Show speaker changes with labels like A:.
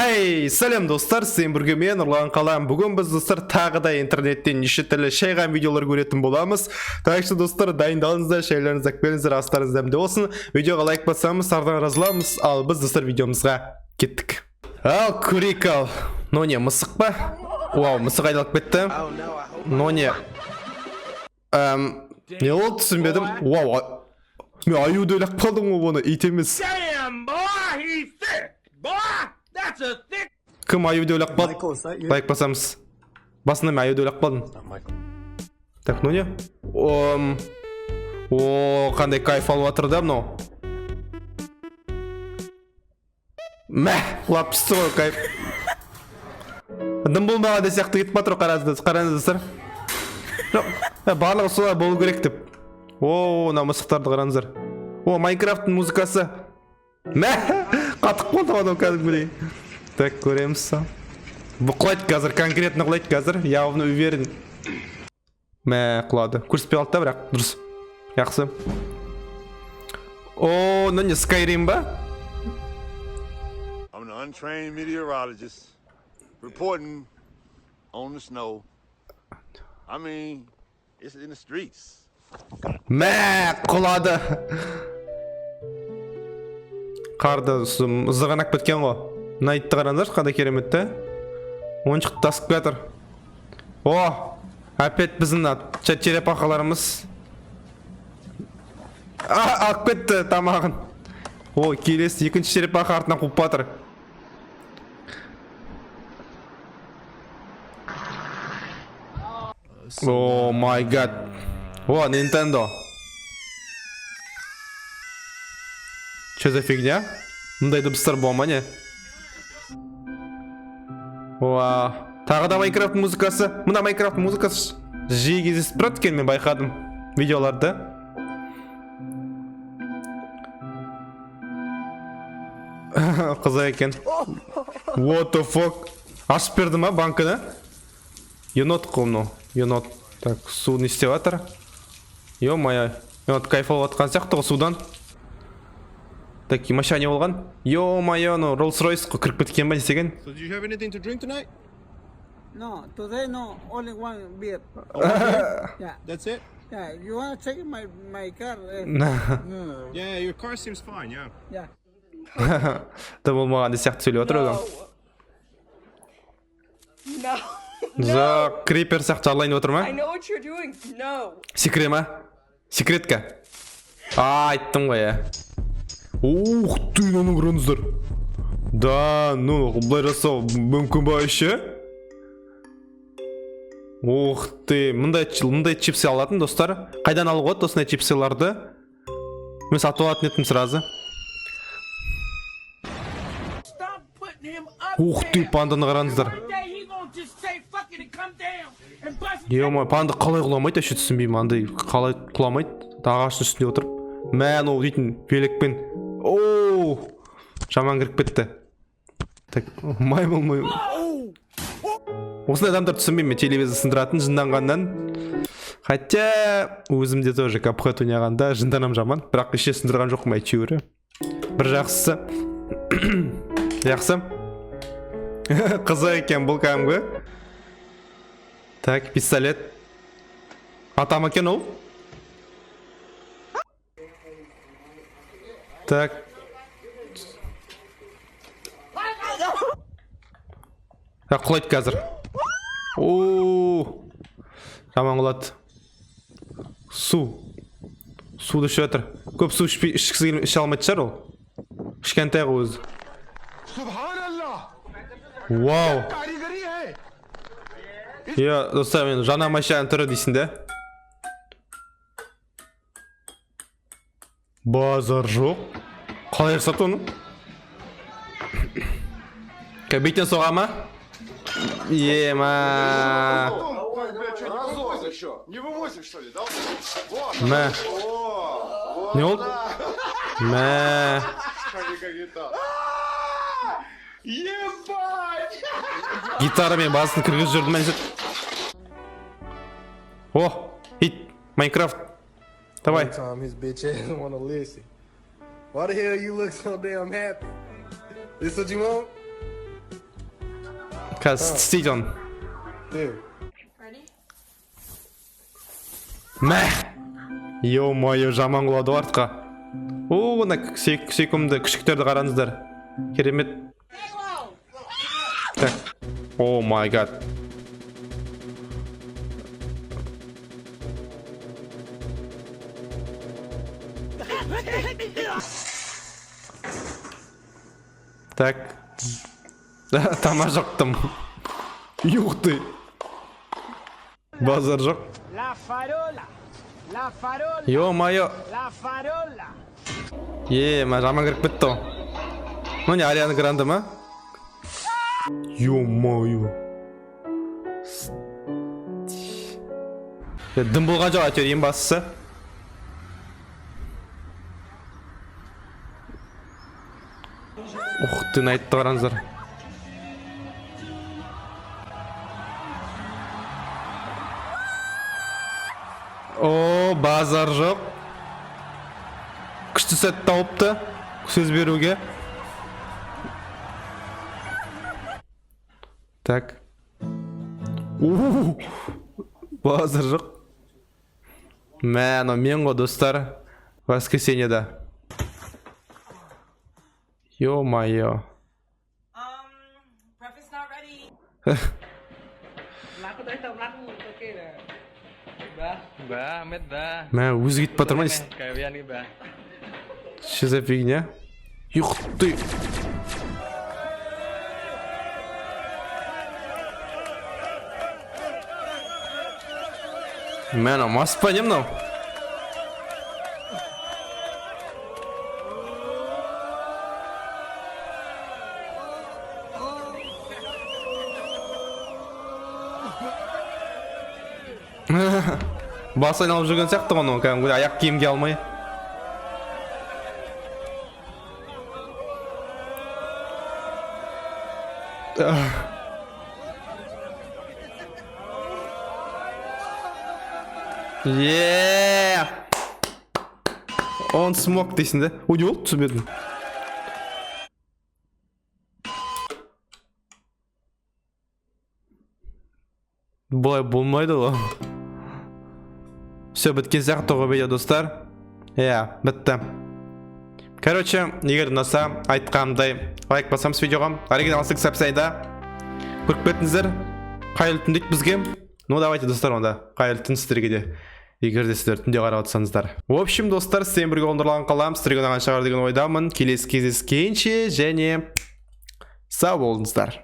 A: Хей, сәлем достар, сіздермен бірге мен Нұрлан Қалам. Бүгін біз, достар, тағы да интернеттен неше түрлі шайған видеолар көретін боламыз. Так что, достар, дайындалыңыздар, шайларыңызды алып келіңіздер, астарыңыз дәмді болсын. Видеоға лайк бассаңыз, сардан разыламыз. Ал біз, достар, видеомызға кеттік. Ал, көрейік ал. Но не, мысық па? Вау, мысық айналып кетті. Но не. Не болды, түсінбедім. Вау, мен аюды ойлап қалдым ғой, оны ит емес.
B: Damn, boy, he's thick. Boy, that's a thick.
A: Кім аю деп ойлап қалды? Лайк басамыз. Басында мен аю деп ойлап қалдым. Так, ну не? О, қандай кайф алып жатыр да мынау. Мә, құлап түсті ғой кайф. Дым болмаған да сияқты кетіп жатыр ғой, қараңыздар, қараңыздар, достар. Жоқ, барлығы солай болу керек деп. О, мына мысықтарды қараңыздар. О, Майнкрафттың музыкасы. Мә, қатып қалды анау кәдімгідей. Так, көреміз. Бұл құлайды қазір, конкретно құлайды қазір, явно уверен. Мә, құлады. Көрсетпей қалды да, бірақ дұрыс. Жақсы. О, мына не, Skyrim ба?
C: I'm an untrained meteorologist reporting on the snow. I mean, it's in the streets.
A: Мә, құлады. Қарды зығанақ біткен ғой. Мына итті қараңдаршы, қандай керемет та. Ойыншықты тасып келатыр. О, опять біздің мына черепахаларымыз. А, алып кетті тамағын. О, келесі екінші черепаха артынан қуып батыр. Oh my God. О, Nintendo. Че за фигня? Мындай дыбыстар бола ма, не? Уа, тағы да Майнкрафт музыкасы. Мына Майнкрафт музыкасы жиі кездесіп тұрады екен, мен байқадым видеоларда. Қызық екен. What the fuck? Ашып берді ма банкіні? Енот қой мынау. Енот. Так, су не істеп жатыр? Ё-моё. Енот кайф алып жатқан сияқты ғой судан. Так, машина не болған? Ё-моё, анау Rolls Royce қой, кіріп кеткен ба, не істеген?
D: So do you have anything to drink tonight?
E: No, today no, only one beer. Yeah,
D: That's it?
E: yeah. You wanna check my car? No.
D: Yeah, your car seems fine, yeah.
E: Yeah.
A: Дым болмаған сияқты сөйлеп отыр одан.
F: No.
A: За крипер сияқты жарлайын отыр ма?
F: I know what you're doing. No.
A: Секіре ма? Секретка. А, айттым ғой, иә. Ух ты, мынаны көріңіздер. Да, ну, былай жасау мүмкін ба еще? Ух ты, мындай чипсы алатын, достар. Қайдан алуға болады осындай чипсыларды? Мен сатып алатын едім сразу.
B: Stop putting him up
A: Ух ты,
B: there.
A: Панданы қараңыздар.
B: One day he gonna just say fuck it and come down and bust
A: Ё-моё, панда қалай құламайды вообще, түсінбеймін. Андай қалай құламайды? Ағаштың үстінде отырып. Мә, анау дейтін великпен. Оу, жаман кіріп кетті. Так, маймыл маймыл. Осындай адамдар түсінбеймін мен, телевизор сындыратын жынданғаннан. Хотя өзім де тоже Cuphead ойнағанда жынданам жаман, бірақ іше сындырған жоқпын әйтеуір. Бір жақсысы. Жақсы. Қызық екен бұл кәдімгі. Так, пистолет. Ата ма екен ол? Так. Так, құлайды қазір. О, жаман құлады. Су. Суды ішіп жатыр. Көп су ішпей, ішкісі келмей, іше алмайтын шығар ол. Кішкентай ғой өзі. Вау. Иә, достар, мен жаңа машинаның түрі дейсің да? Базар жоқ. Қалай жасады оны? Бетінен соға ма? Ема.
C: Не вывозишь, что ли, да?
A: Мә. Не болды? Мә.
D: Ебать!
A: Гитарамен басын кіргізіп жүрді ма? О, ит, Майнкрафт. Давай.
G: Time his bitch ass wanna listen. Why the hell you look so damn happy? This what you want?
A: Қазір тістейді оны.
G: Dude.
F: Ready?
A: Мә! Ё-моё, жаман құлады ғой артқа. О, мына сүйкімді күшіктерді қараңыздар. Керемет. Так. Oh my God. Так. Тамақ жоқтым. Ух ты. Базар жоқ.
B: La farola. La farola.
A: Ё-моё.
B: La farola.
A: Е, мә, жаман кіріп кетті ғой. Мынау не, Ариана Гранде ма? Ё-моё. Е, дым болған жоқ әйтеуір, ең бастысы. Ух ты, айтты қараңыздар. О, базар жоқ. Күшті сәт тауыпты сөз беруге. Так. У, базар жоқ. Мә, анау мен ғой, достар. Воскресеньеда. Ё-моё.
F: Breakfast not ready.
H: Bah, Ahmed, bah.
A: Мә, өзі кетіп жатыр ма?
H: Kayak nih, bah.
A: Что за фигня? Ух ты! Мә, анау мас па, не мынау? Басы айналып жүрген сияқты ғой мынау, кәдімгідей аяқ киім кие алмай. Yeah! Он смог дейсің да? Ой, не болды, түсінбедім. Бұлай болмайды ғой. Все, біткен сияқты ғой видео, достар. Иә, бітті. Короче, егер ұнаса, айтқанымдай лайк басамыз видеоға. Оригинал ссылка описаниеда. Көріп кетіңіздер. Қайырлы түн дейді бізге. Ну, давайте, достар, онда. Қайырлы түн сіздерге де. Егер де сіздер түнде қарап отырсаңыздар. В общем, достар, сіздермен бірге Нұрлан қаламын. Сіздерге ұнаған шығар деген ойдамын. Келесі кездескенше және сау болыңыздар.